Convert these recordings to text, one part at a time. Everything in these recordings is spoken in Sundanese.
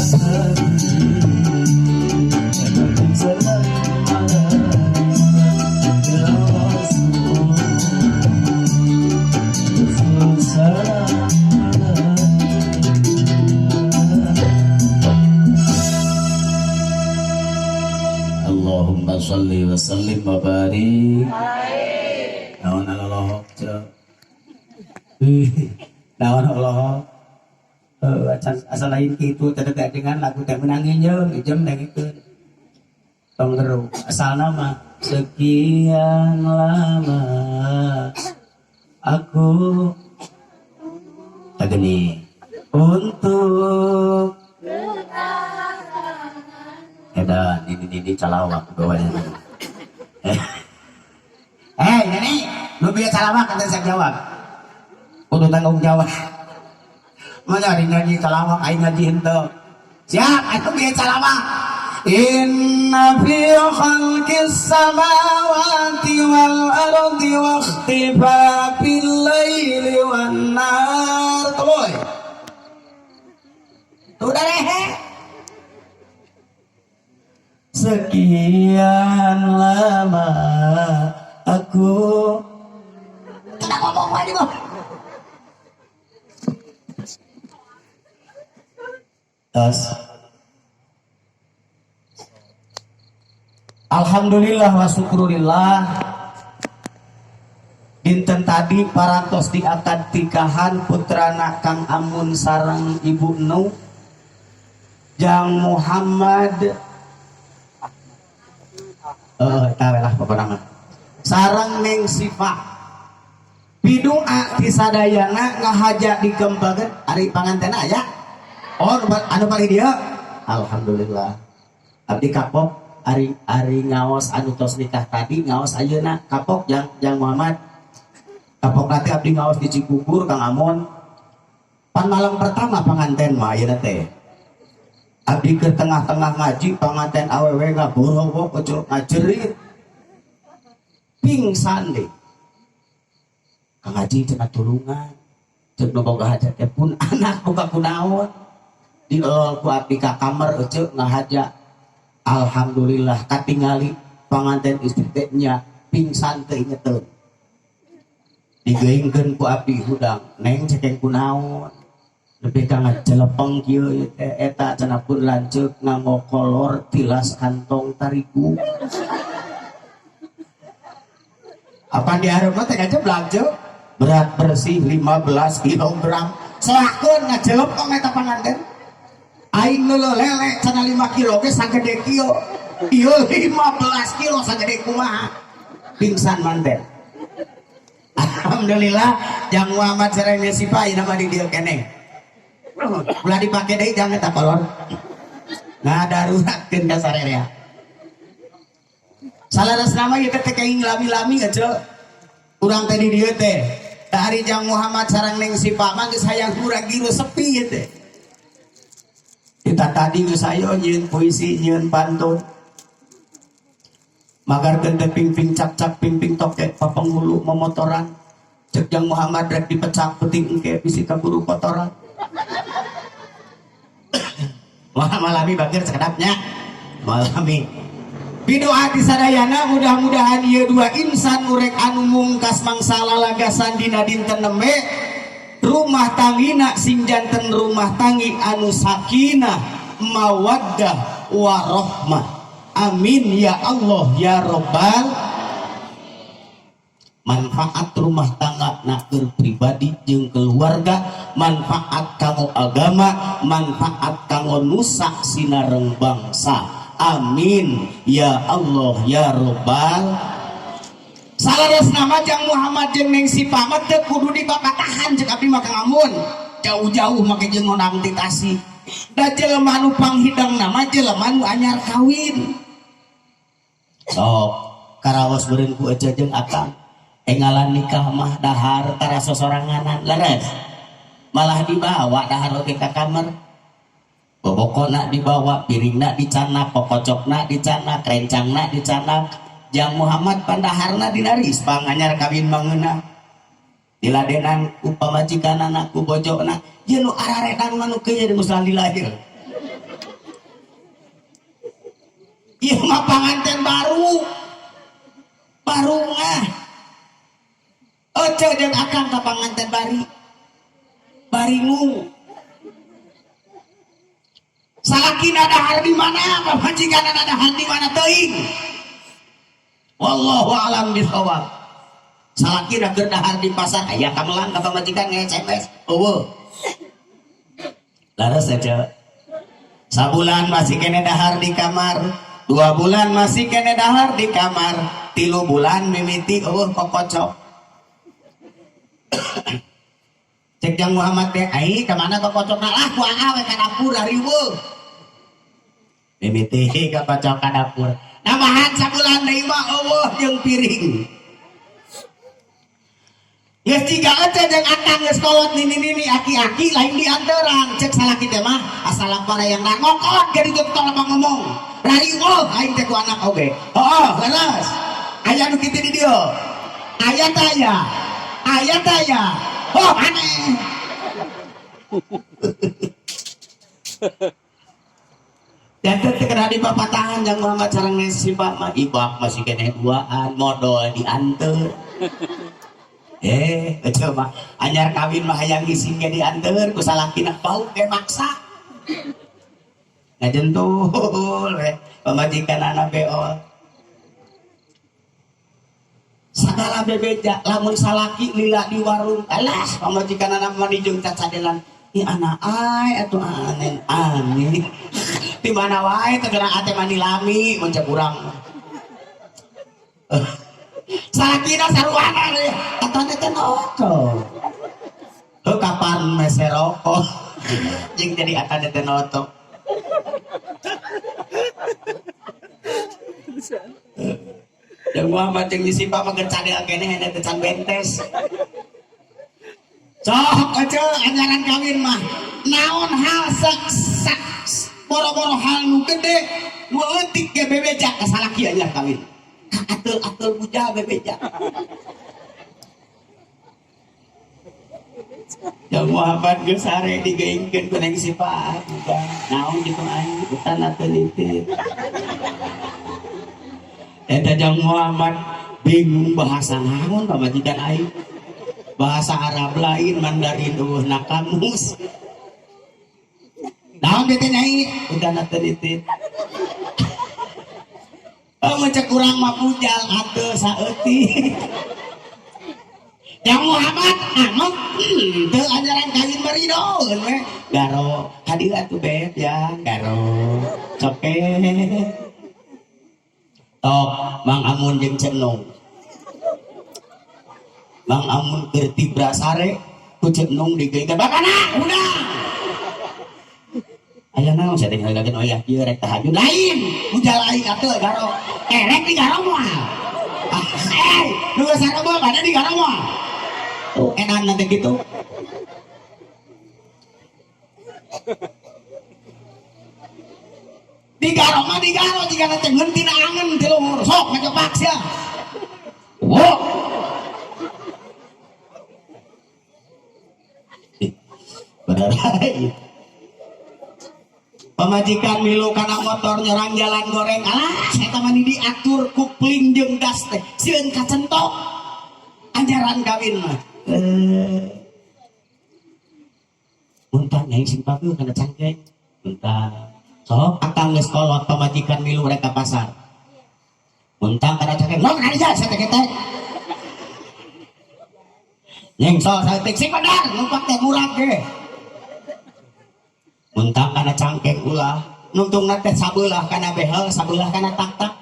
Salam alaika ya Rasul, Rasul salam alaika. Allahumma sholli wa sallim wa barik. Naon Allah ceu. Naon Allah. Asal lain kitu teh teh dengan lagu teh menang nyeung ijem dengikeun. Tong geru. Asal nama sekian lama aku tageni untuk edan ini calawak bawahnya. Ini nu bieu calawak kan saya jawab. Kudu tanggung jawab. Mana ari ngaji calawak aing ngaji henteu. Siap, atuh bieu calawak. Inna fi khalqis samawati wal ardi wa ikhtilafil laili wan nahar. Tuluy. Tuh darehe. Sekian lama aku tidak ngomong lagi kok. Tos. Alhamdulillah wa syukurillah. Dinten tadi parantos di akad tikahan putrana Kang Amun sareng Ibu Nu Jang Muhammad tahu lah pokoknya mah. Sareng Neng Sifa pidoa ti sadayana ngahaja dikembangkeun ari panganten aya. Oh anu paling dia alhamdulillah abdi kapok ari ari ngaos anu tos nikah tadi ngaos ayeuna kapok jang jang Muhammad kapok nanti abdi ngaos di Cikugur Kang Amon pan malam pertama panganten mah ayeuna teh abdi ke tengah-tengah ngaji panganten awewe ngaborowok ojo ngajerit pingsan deh Kang Haji cenah tulungan ceuk nu boga hajat teh pun anak boga kunaon dielol ku abdi ka kamar ece ngahaja alhamdulillah katingali panganten istri teh nya pingsan teu ingeteun digeungkeun ku abdi hudang neng cekeng kunaon lebih ka ngajelepeng kieu ieu teh eta cenah pun lanceuk nganggo kolor tilas kantong tarigu apa dihareup teh ngajeblak ceu berat bersih 15 kilogram soakeun ngajelepeng eta panganten aing nu lele cenah 5 kilo ge sagede kieu ieu 15 kilo sagede kumaha pingsan manten. Alhamdulillah Jang Muhammad sareng Sipa ieu mah di dieu keneh ulah dipake deui jang eta kolor ngadaruratkeun ka sarerea. Salaras nama ieu teh kaing lami-lami ece urang teh di dieu teh da ari Jang Muhammad sareng Neng Sipa mah geus hayang hurang giru sepi ieu teh. Kita tadi geus ayo nyieun puisi nyieun pantun magarkeun teh ping-ping cap-cap ping-ping tokek papenghulu momotoran cek Jang Muhammad rek dipecak peuting engke bisi kaburu kotoran. Wah malami bageur sakedapnya malami pidoa di sadayana mudah-mudahan ieu dua insan urek anu mungkas mangsa lalagasan dina dinten nembe rumah tangina sing janten rumah tangi anu sakinah mawaddah warohmah. Amin ya Allah ya robbal. Manfaat rumah tangga nak pribadi jeung keluarga, manfaat kanggo agama, manfaat kanggo nusa sinareng bangsa. Amin ya Allah ya robbal. Salaras nama Jang Muhammad jeung Neng Sipa mah teu kudu dibabatahan cek abdi mah Kang Amun. Jauh-jauh make jeung ngondang ti Tasik. Da jelema nu panghidangna mah jelema nu anyar kawin. Sok karaos beureun ku ece jeung akang. Engalan nikah mah dahar tara sosoranganan leres. Malah dibawa dahar oge ka kamar. Bobokona dibawa, piringna dicanak, kokocokna dicanak, rencangna dicanak. Jang Muhammad pandaharna dinaris panganyar kawin mangeuna. Diladenan ku pamajikanana ku bojona, ieu nu araredan mah nu kieu geus lahir. Ieu mah panganten baru. Baru mah. Ece jeung akang ka panganten bari. Baringung. Salakina dahar di mana, pamajikanna dahar di mana teuing. Wallahu a'lam bishawab. Salakina keur dahar di pasar aya kamelang ka pamajikan nge-SMS. Eueuh. Laras aja. Sabulan masih kene dahar di kamar, 2 bulan masih kene dahar di kamar, 3 bulan mimiti eueuh kokocok. Cek Jang Muhammad teh, ai ka mana kokocokna lah ku aa we ka dapur riweuh. Mimiti kokocok ka dapur. Nambahan sabulan deui mah eueuh jeung piring. Geus jiga ece jeung akang geus kolot nini-nini aki-aki lain dianterang. Cek salaki teh mah asal para yang ngokot jadi teu tong ngomong. Rariweuh aing teh ku anak oge. Heuh, leres. Aya nu kitu di dieu. Aya teh aya. Aya teh aya. Oh, aneh. Dan teh kena di papatahan yang Muhammad sareng si Pak mah ibak masih kene duaan modal dianteur. Coba anyar kawin mah hayang ngising ge dianteur ku salakina bau ge maksa. Ngajentul we pamajikan anak beol. Sagala bebeja lamun salaki lila di warung alah pamajikan anak mah dijung cacadelan. Ih anak ai atuh anen aneh. Di mana wae teh geura ate mani lami mun cek urang. Salakina saruana deui atane teh noto. Heuh kapan mese rokok jeung jadi atane teh noto. Jeung Muhammad jeung Yusifa mah keur cadel keneh hene teh can bentes. Sok ece anyaran kawin mah naon hal sak boro-boro hal nu gede nu leutik ge bebeja ka salaki anyar kawin. Atel-atel bujal bebeja. Yang Muhammad geus sare digeingkeun ku Neng Sifat. Naon kitu aing utan atuh nitip. Eta Jang Muhammad bingung bahasa naon pamajikan aing. Bahasa Arab lain Mandarin eueuh na kamus. Naon teh nyai utan atuh nitip. Oh, mun cek urang mah pujal atuh saeutik. Yang Muhammad amat teu ajaran kawin baridoeun we. Garo hadieu atuh beb ya garo. Coke. Tok Mang Amun jeung Cenung. Mang Amun keur tibra sare ku Cenung digeungkeun bapana udah. Aya naon sia teh ngagageun oyah ieu rek tahajud lain ujal aing atuh garo. Rek di garo moal. Nu geus sarua bade di garo moal. Tuh edan nanti gitu. Di garo mah di garo jika nanti ngentina angen ti luhur sok ngacopak sia. Wo. Bener. Pamajikan milu kana motor nyorang jalan goreng alah eta mah diatur kupling jeung gas teh sieun kacentok anjaran kawin mah. Muntah nyai sing patuh kana cangkeng muntah sok akang geus kolot pamajikan milu rek ka pasar muntah kana cangkeng ngomong kana sia teh teh nyeng sok saeutik sing bener numpak teh murah ge muntah kana cangkeng ulah nungtungna teh sabelah kana behel sabelah kana tak-tak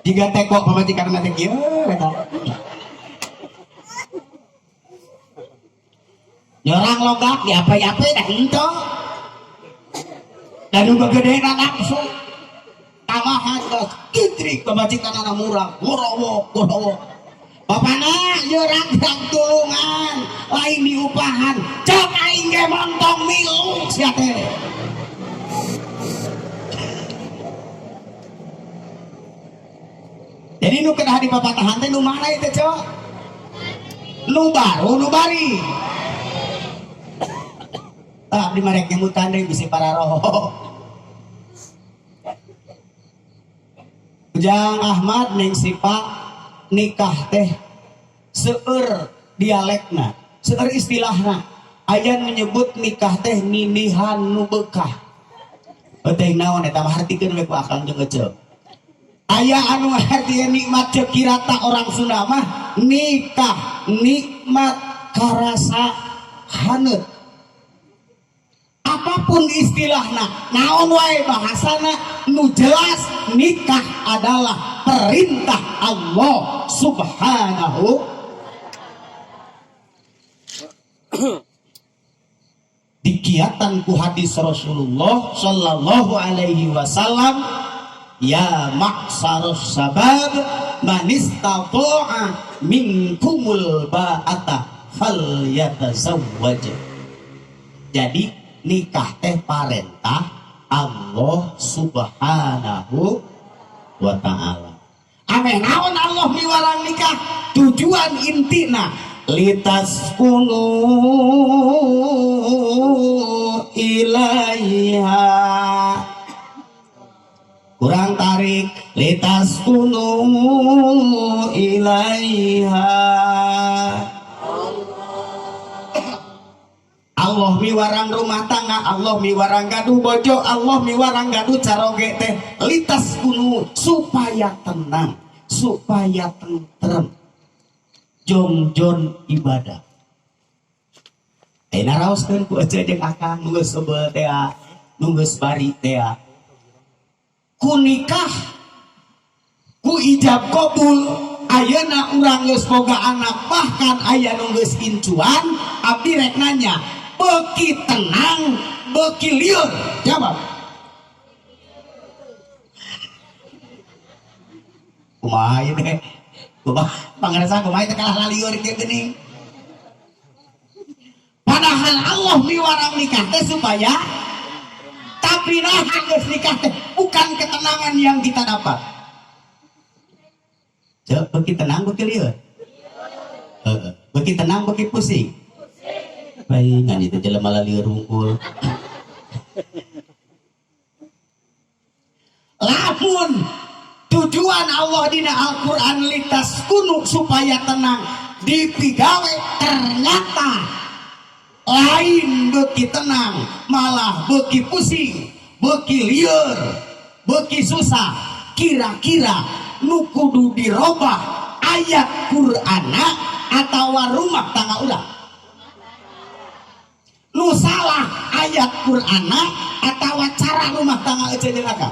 jiga teko pamajikan teh kieu eta nyorang logak diapai-apai dah henteu dan nu gagedena nafsu tamahan geus kitrik pamajikan anak murah gorowok gorowok bapana ieu rag-rag tulungan lain diupahan cek aing ge montong milu sia teh. Jadi nu kedah dipapatahan teh nu mana ieu teh cok nu baru nu bari tah abdi mah rek nyemutan deui bisi para roh. Ujang Ahmad Neng Sipa nikah teh seueur dialekna, seueur istilahna. Aya menyebut nikah teh ninihan nu beukah. Teh naon eta mah hartikeun we ku akang jeung eceu. Aya anu ngartieun nikmat ceuk kirata orang Sunda mah nikah nikmat karasa haneut. Apapun istilahna, naon wae bahasana, nu jelas nikah adalah perintah Allah Subhanahu. Dikiatan ku hadis Rasulullah sallallahu alaihi wasallam, ya ma'sarus sabab man istata'a minkumul ba'ata falyatazawwaj. Jadi nikah teh parentah Allah Subhanahu wa ta'ala. Ameh naon Allah miwarang nikah, tujuan intina litaskunu ilaiha. Kurang tarik, litaskunu ilaiha. Allah miwarang rumah tangga, Allah miwarang gaduh bojo, Allah miwarang gaduh caroge teh litaskunu supaya tenang, supaya tentrem, jongjon ibadah. Ayeuna raoskeun ku ece jeung akang nu geus sebel teh, nu geus bari teh. Ku nikah, ku ijab kabul, ayeuna urang geus boga anak, bahkan aya nu geus incuan, abdi rek nanya, beuki tenang, beuki lieur? Jawab. Kumaha ieu teh? Kumaha pangarsa kumaha teh kalah lalieur kieu geuning? Padahal Allah miwarang nikah teh supaya, tapi nah geus nikah teh bukan ketenangan yang kita dapat. Cek, beuki tenang beuki lieur. Heeh, beuki tenang beuki pusing. Baik, ngan itu jelema lalieur hungkul. Lamun tujuan Allah dina Al-Qur'an litaskunu supaya tenang, dipigawe ternyata lain beuki tenang, malah beuki pusing, beuki lieur, beuki susah. Kira-kira nu kudu dirobah ayat Qur'ana atawa rumah tangga urang? Nu salah ayat Qur'ana atawa cara rumah tangga ece jeung akang?